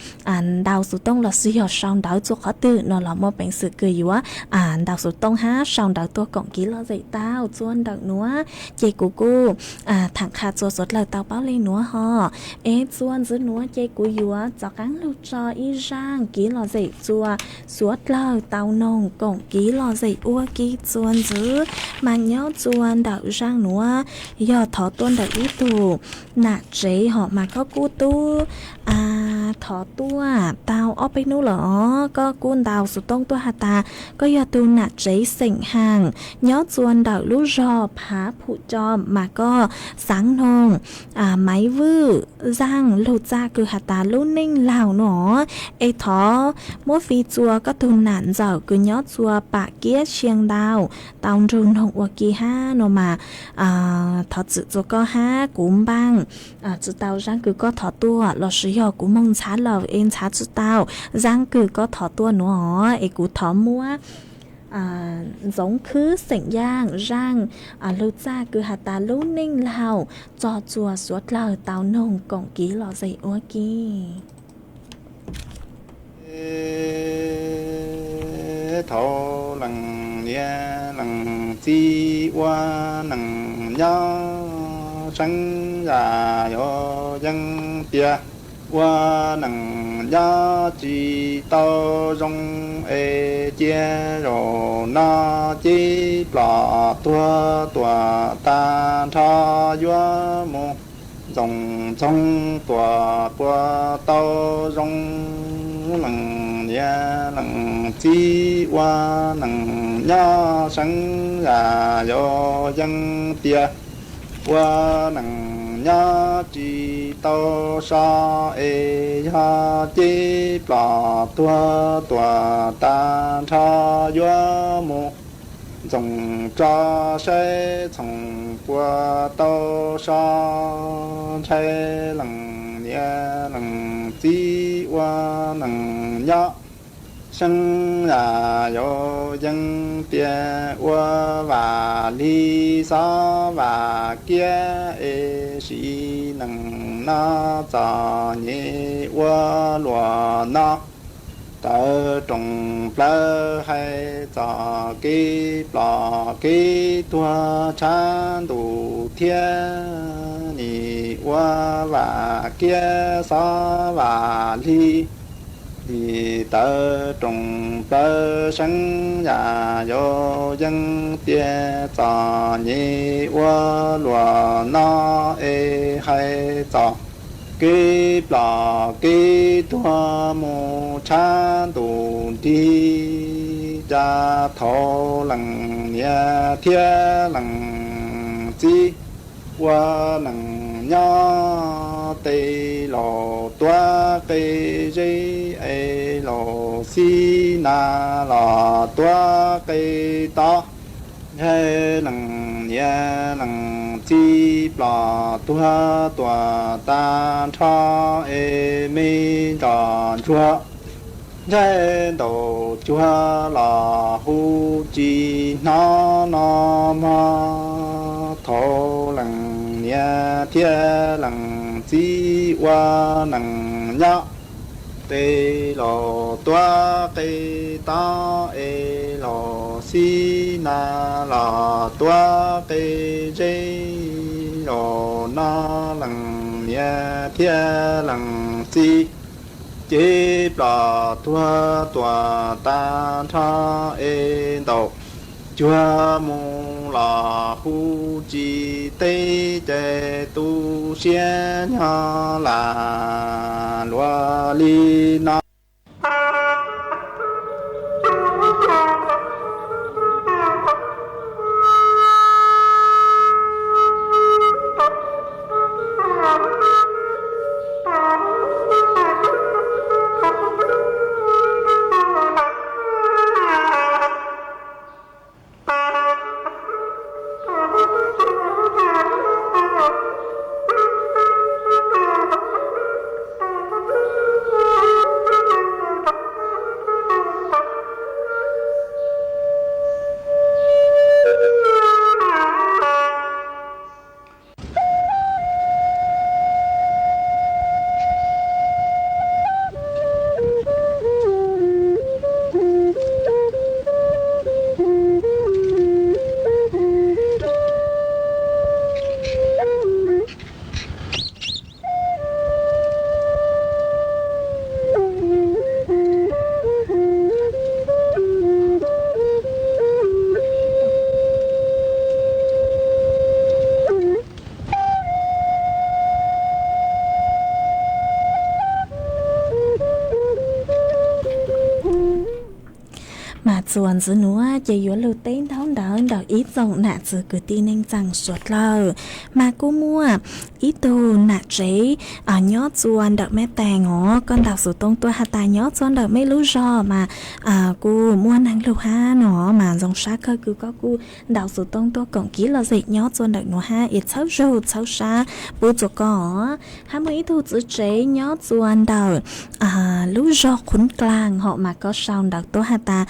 ntau xuv tooj lossis yog sau ntawv txua qhov twg no los muaj peev xwm kws yuav ntau xuv tooj hab sau ntawv tuaj koom kev lom zem tau txua ntawm nuav. Ces kuv kuj thaam qha txua suav dlawg tau paub le nuav hom. Es txua ntxiv nuav ces kuv yuav rov qaab lug tso ib zaaj kev lom zem txua suav dlawg tau noog koom kev lom zem ua ke txua ntxiv. Mas nyob txua ntawm zaaj nuav yog thov tuaj ntawm ib tug nam tsev hom mas koj kuj tub thov tuaj tau ob peb nub lawm os. Koj kuj ntau xuv tooj tuaj has tas koj yog tug nam tsev xeem Haam nyob txua ntawm lub zog Phav Phum Coo mas koj xaav noog Maiv Vwj zaaj lug txaj kws has tas lub neej laug no, es thov muab fij txua koj tug nam ntxawm kws nyob txua Pam Kiab Sia Ntau tau nrug noog ua ke hab no mas thov txim txua koj hab kuv npaaj tsi tau zaaj kws koj thov tuaj lossis yog kuv moog ntxhaav lawm es ntxhaav tsi tau zaaj kws koj thov tuaj nuav os. Es kuv thov muab Ntxoov Khwb xeem Yaaj zaaj lug txaj kws has tas lub neej laug txog txua suav dlawg tau noog koom kev lom zem ua ke. Thaum leej niam leej txiv ua neej nyob seev yam yuav yeej tiag, ua neej nyob tsis tau zoo es cia zaum no ces ploj tuag tuag tag nrho yuav mus ntxoov ntxoov tuag puas tau zoo. Leej niam leej txiv ua neej nyob seev yam yuav yeej tiag, ua neej nyob tsis tau so, es yog ceb plom tuag tuam tag nrho yuav mus ntxoov tso saib txhoom puas tau so. Ntshai leej niam leej txiv ua neej nyob seeb yam yau yeeb tiag ua vam li xov vam kiab es sim neej no txom nyem ua luam no. Tawv rooj plawv hais txog kev plom kev tuag tshav ntuj thiab nim ua vam kiab xov vam hli. Nim tawv rooj plawv seeb yam yau yeeb tiag txom nyem ua luam no es hais txog kev plom kev tuag mus tshav ntuj nrig. Cas thaum leej niam thiab leej txiv ua neej nyob, tej laus tuav qe zeb es laus xib nas los tuav qe tod. Ntshai leej niam leej txiv plom tuag tuam tag nrho es me nroj ntsuag ntshai ntaus cuag los hu tsis hnov no mog. Thaum leej niam thiab leej txiv ua neej nyob, tej laus tuav qe tod es laus xib nas los tuav qe zeb. Zaum no leej niam thiab leej txiv ces plom tuag tuam tag nrho es ntaus cuag mus los hu tsis teb ces tu siab nyob lam luag li no. Mas txuas ntxiv nuav ces yuav lug teb ntaub ntawv ntawm ib tsoom nam txwv kwv tij neej tsaa suav dlawg. Mas kuj muaj ib tug nam tsev nyob txua ntawm Mab Taag os, koj ntaus xuv tooj tuaj has tas nyob txua ntawm meb lub zog mas kuj muaj neeg lug hab no, mas zoo sab kawg kws koj kuj ntaus xuv tooj tuaj koom kev lom zem nyob txua ntawm nuav hab es txhawb zug txhawb sab pub txua koj os. Hab muaj ib tug txwv tsev nyob txua ntawm lub zog Qhuv Dlaag hom mas koj sau ntawv tuaj has tas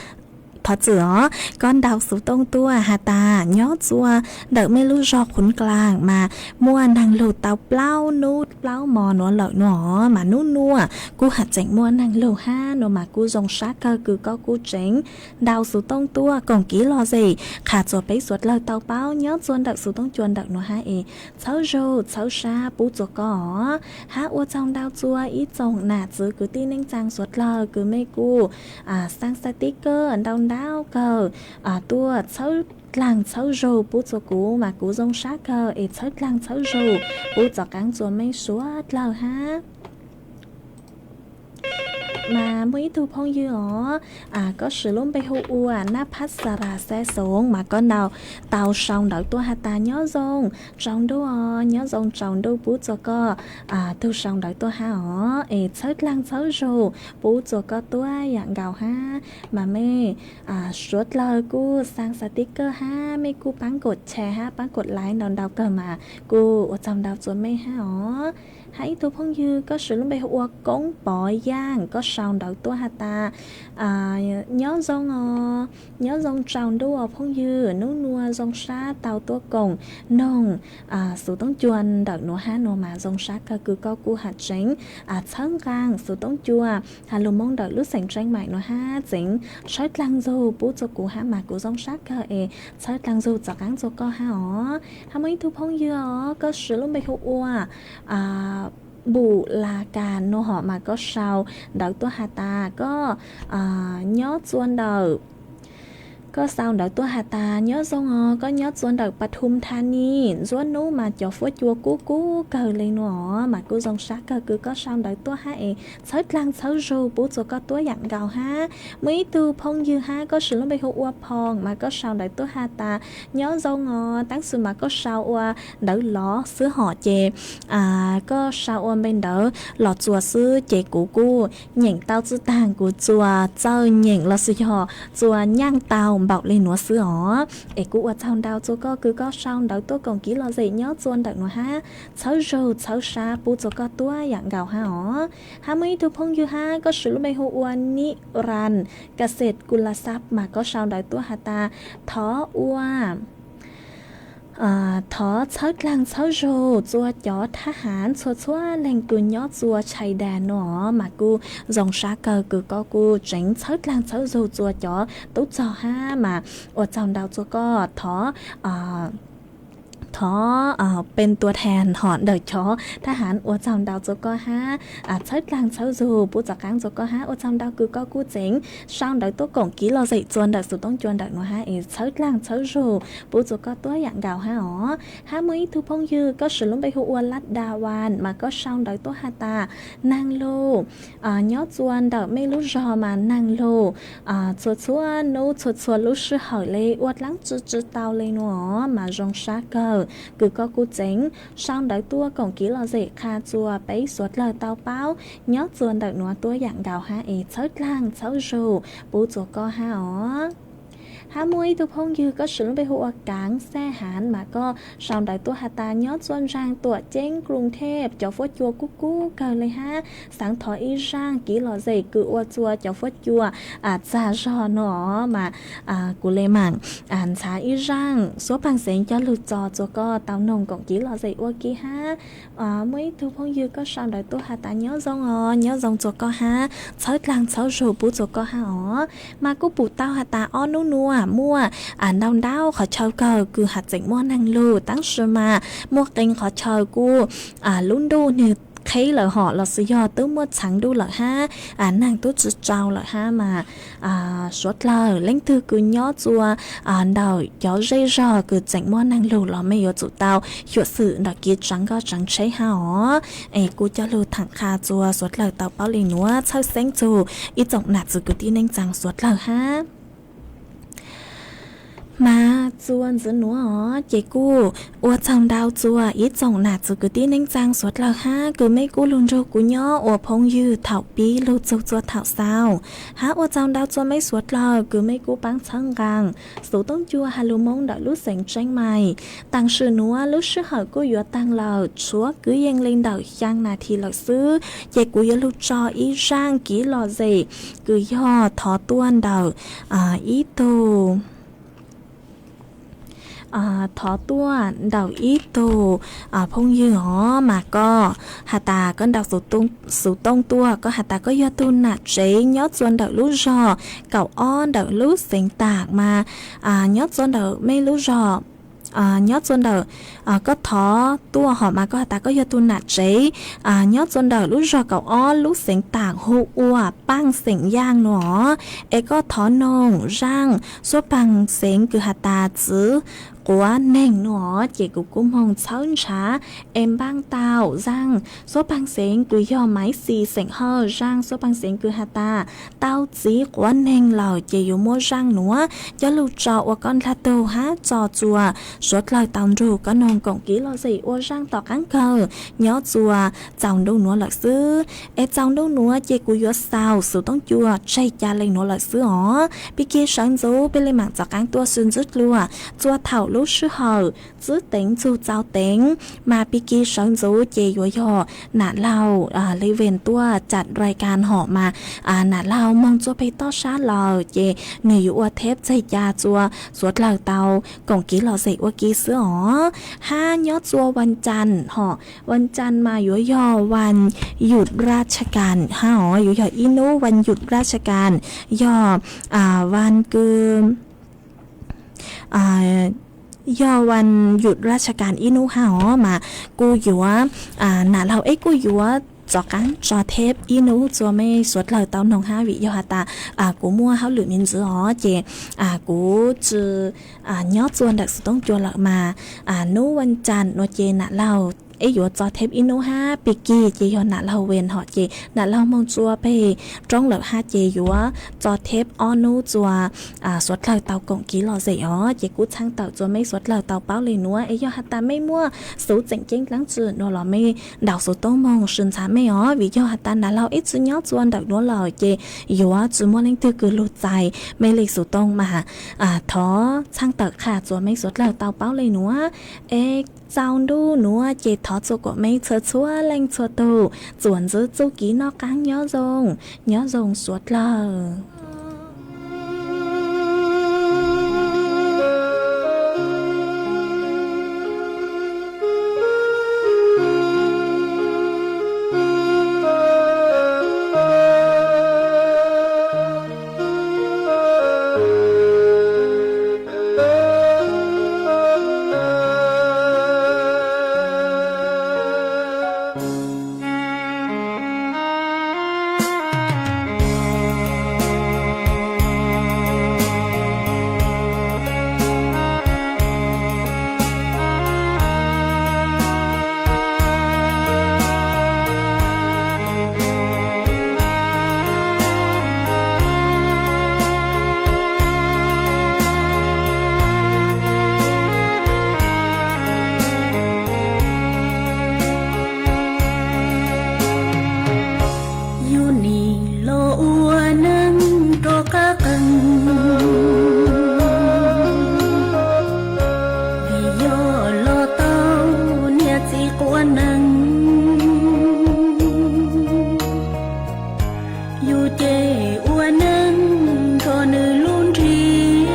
thov txim os, koj ntaus xuv tooj tuaj has tas nyob txua ntawm meb lub zog Qhuv Dlaag mas muaj neeg lug tau plaub nub plaub mo nuav lawm no, mas nub nuav kuj has tseem muaj neeg lug hab no mas kuj zoo sab kawg kws koj kuj tseem ntaus xuv tooj tuaj koom kev lom zem qha txua peb suav dlawg tau paub nyob txua ntawm xuv tooj cua ntawm nuav hab es txhawb zug txhawb sab pub txua koj os. Hab ua tsaug ntau txua ib tsoom nam txwv kwv tij neej tsaa suav dlawg kws mej kuj xaa xaa tib kawg ntau ntau kawg tuaj txhawb dlaag txhawb zug pub txua kuv mas kuv zoo sab kawg es txhawb dlaag txhawb zug pub txom qaab txua mej suav dlawg hab. Mas muaj ib tug phooj ywg os, koj swm lub npe hu ua Nab Phab Xa Ras Xab Xoov mas koj nau tau sau ntawv tuaj has tas nyob zoo tsaus ntuj os, nyob zoo tsaus ntuj pub txua koj. Tug sau ntawv tuaj hab os es txhawb dlaag txhawb zug pub txua koj tuab yaam nkaus hab. Mas mej suav dlawg kuj xaa xav tib kawg hab mej kuj paab kuam chais hab paab kuam laiv ntau ntau kawg mas kuj ua tsaug ntau txua mej hab os. Hab ib tug phooj ywg koj swm lub npe hu ua Koob Pov Yaaj koj sau ntawv tuaj has tas nyob zoo os, nyob zoo tsaus ntuj os phooj ywg, nub nua zoo sab tau tuab koom noog xuv toob cua ntawm nuav hab nua mas zoo sab kawg kws koj kuj has tseev txhawb nqaa xuv toob cua has lug Moob ntawm lub xeem Tseeb Maim nua hab tseev txhawb dlaag ntsug pub txua kuv hab mas kuv zoo sab kawg es txhawb dlaag ntsug txav qaab txua koj hab os. Hab muaj ib tug phooj ywg os koj swm lub npe hu ua Npum La Kas nua hom mas koj sau ntawv tuaj has tas koj nyob txua ntawm koj sau ntawv tuaj has tas nyob zoo os, koj nyob txua ntawm Pathum Thani, ntsuab nub mas cov fuab cua kub kub kawg le nua os mas kuj zoo sab kawg kws koj sau ntawv tuaj hab es txhawb dlaag txhawb zug pub txua koj tuab yaam nkaus hab. Muaj ib tug phooj ywg hab koj swm lub npe hu ua Phoo mas koj sau ntawv tuaj has tas nyob zoo os, tab sis mas koj sau ua ntawv lov xwb hom ces koj sau ua npe ntawv los txuas xwb ces kuv kuj nyeem tau tsi taag, kuv txuas txawj nyeem los sis yog txuas nyaaj tau npaum le nuav xwb os. Es kuj ua tsaug ntau txua koj kws koj sau ntawv tuaj koom kev lom zem nyob txua ntawm nuav hab txhawb zug txhawb sab pub txua koj tuab yaam nkaus hab os. Hab muaj ib tug phooj ywg hab koj swm lub npe hu ua Nib Ras Kas Xes Kus Las Xab mas koj sau ntawv tuaj has tas thov ua thov txhawb dlaag txhawb zug txua cov thab haav txhua txhua leeg kws nyob txua Chais Das nua mas kuj zoo sab kawg kws koj kuj tseev txhawb dlaag txhawb zug txua cov tub txog hab mas ua tsaug ntau txua koj. Thov thov peb tua thas hom ntawm cov thab haav ua tsaug ntau txua koj hab txhawb dlaag txhawb zug pub txav qaab txua koj hab ua tsaug ntau kws koj kuj tseev sau ntawv tuaj koom kev lom zem txua ntawm xuv toob cua ntawm nuav hab es txhawb dlaag txhawb zug pub txua koj tuab yaam nkaus hab os. Hab muaj ib tug phooj ywg koj swm lub npe hu ua Lab Da Vas mas koj sau ntawv tuaj has tas naag lug nyob txua ntawm mej lub zog mas naag lug txhua txhua nub txhua txhua lub sij hawm le ua dlaab tsi tsi tau le nua mas zoo sab kawg kws koj kuj tseev sau ntawv tuaj koom kev lom zem qha txua peb suav dlawg tau paub nyob txua ntawm nuav tuab yaam nkaus hab es txhawb dlaag txhawb zug pub txua koj hab os. Hab muaj ib tug phooj ywg koj swm lub npe hu ua Kaav Xaj Haav mas koj sau ntawv tuaj has tas nyob txua ntsaag Tuam Ceeb Kruv Thej cov fuab cua kub kub kawg le hab xaav thov ib zaaj kev lom zem kws ua txua cov fuab cua txag zog nua mas kuv le maam ntxhaav ib zaaj xuab paag xeev coj lug tso txua koj tau noog koom kev lom zem ua ke hab. Muaj ib tug phooj ywg koj sau ntawv tuaj has tas nyob zoo os, nyob zoo txua koj hab txhawb dlaag txhawb zug pub txua koj hab os. Mas kuj pum tau has tas ob nub nua muaj ntau ntau qhov chaw kawg kws has tseem muaj naag lug tab sis mas muaj qee qhov chaw kuj lub ntuj nwg qheb lawm hom los sis yog twb muaj txhaav ntuj lawm hab naag tub tsi tsau lawm hab mas suav dlawg leej twg kws nyob txua ntawm cov zej zog kws tseem muaj naag lug los mej yuav tsum tau xyuam xim ntawm kev tsaav nkoj tsaav tsheb hab os. Es kuj coj lug thaam qha txua suav dlawg tau paub le nuav txhawj xeeb txug ib tsoom nam txwv kwv tij neej tsaa suav dlawg hab. Mas txua ntxiv nuav os ces kuj ua tsaug ntau txua ib tsoom nam txwv kwv tij neej tsaa suav dlawg hab kws mej kuj lug nrug kuv nyob ua phooj ywg thaum pib lug txug txua thaum xaus. Hab ua tsaug ntau txua mej suav dlawg kws mej kuj paab txhawb nqaa xuv toob cua has lug Moob ntawm lub xeev Tseeb Mais. Taam sim nuav lub sij hawm kuj yuav taag lawm, tshuav kwv yees le ntawm xyaa nas this lawm xwb, ces kuv yuav lug tso ib zaaj kev lom zem kws yog thov tuaj ntawm ib tug thov tuaj ntawm ib tug phooj ywg os mas koj has tas koj ntaus xuv tooj tuaj, koj has tas koj yog tug nam tsev nyob txua ntawm lub zog kaum ob ntawm lub xeev Taam mas nyob txua ntawm mej lub zog nyob txua ntawm koj thov tuaj hom mas koj has tas koj yog tug nam tsev nyob txua ntawm lub zog kaum ob lub xeev Taam hu ua Paaj xeem Yaaj nua, es koj thov noog zaaj xuab paag xeev kws has tas txwv quav neeg no ces kuv kuj moog txhawb ntshav es npaaj tau zaaj suab paag xeev kws yog Maiv Xis xeem Hawj, zaaj suab paag xeev kws has tas tau txiv quav neeg lawm ces yuav muab zaaj nuav coj lug tso ua koj dlaag tug hab tso txuas suav dlawg tau nrug koj noog koom kiv lom zem ua zaaj tom qaab kawg nyob txuas txaus ntuj nuav lawm xwb. Es txaus ntuj nuav ces kuv yuav xaus xuv toob cua tseg ca le nuav lawm xwb os. Pig kig sawv ntxuv peb le maam txaus qaab tuaj xwb ntxwb dlua txua thaum lub sij hawm txwb teev txug txaus teev mas pig kig sawv ntxuv ces yuav yog nam laug Li Ven tuaj cam rai kas hom mas nam laug moog txua peg toj sab lawm ces nwg yuav ua theb tseg ca txua suav dlawg tau koom kiv lom zem ua ke xwb os. Hab nyob txua Vas Cas hom, Vas Cas mas yuav yog Vas Yum Raj Kas hab os, yuav yog ib nub Vas Yum Raj Kas, yog Vas kws yog Vas Yum Raj Kas ib nub hab os mas kuj yuav nam laug eb kuj yuav txaus qaab tso theb ib nub txua mej suav dlawg tau noog hab vim yog has tas kuv muaj hauj lwm me ntsis os ces kuv tsi nyob txua ntawm xuv toob cua lawm mas nub Vas Cas nuav ces nam laug eb yuav tso theb ib nub hab pig kig ces yog nam laug Ven hom ces nam laug moog txua peg roob lawm hab ces yuav tso theb ob nub txua suav dlawg tau koom kiv lom zem os. Ces kuj txhaaj tawm txua mej suav dlawg tau paub le nuav es yog has tas mej muaj xuv tseem ceeb dlaab tsi nuav los mej ntaus xuv toob moog sw ntxhaav mej os vim yog has tas nam laug eb tsi nyob txua ntawm nuav lawm ces yuav tsi muaj leej twg kws lug txais mej le xuv toob mas thov txhaaj tawm qha txua mej suav dlawg tau paub le nuav es txaus ntuj nuav ces thov txua kuas mej txhua txhua leej txhua tug txuas ntxiv txuj kev noj qaab nyob zoo, nyob zoo suav dlawg. Yus nim los ua neej rov qab qees, vim yog los tau niam txiv quav neeg. Yus ces ua neej nrog nws lub nrig,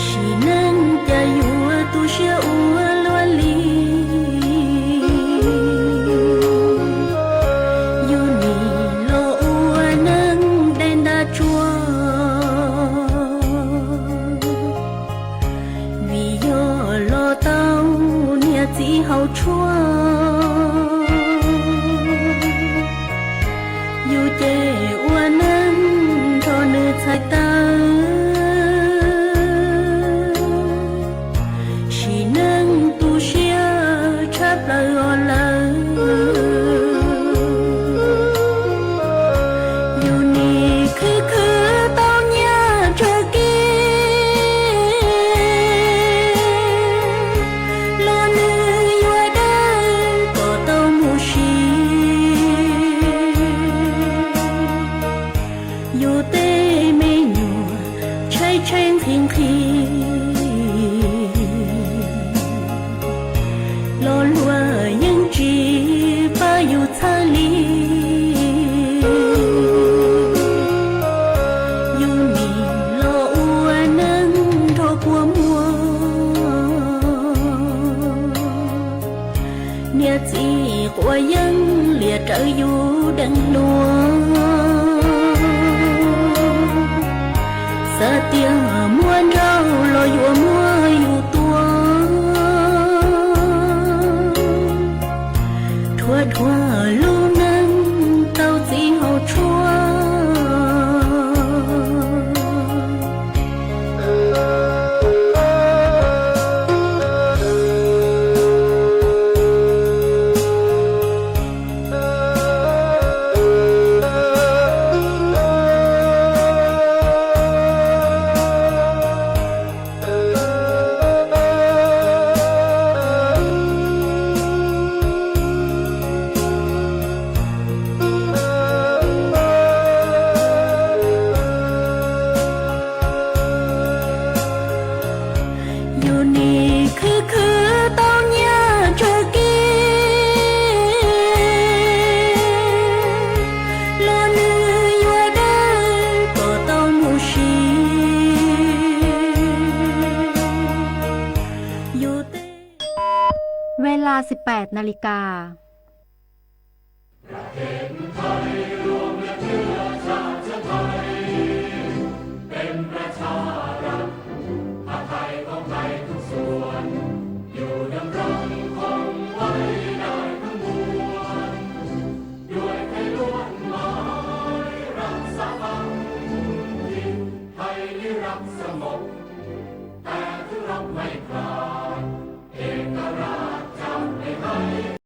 sim neej cas yuav tu siab ua luaj li. Yus nim los ua neej dai nta tsuag, vim yog los tau niam txiv hauv tshuaj. Yus ces ua neej nrog nws txhais taw, sim neej tu siab tshaj plaws os lawm. Yus nim khwv khwv tau nyiaj tsawg kiag los nws yuav dawb kom tau mus sim. Yus tej me nyuam tshaib tshaib nqhis nqhis, los luag yeej tsis pab yus txhawj li. Yus nim los ua neej nrog kua muag, niam txiv quav yeeb liam rawv yus deev hluas. Xav tias muaj nraug los yuav muab yus tua, rhuav rhuav lub neej tau txiv hauv tshuaj. เวลาสิบแปดนาฬิกา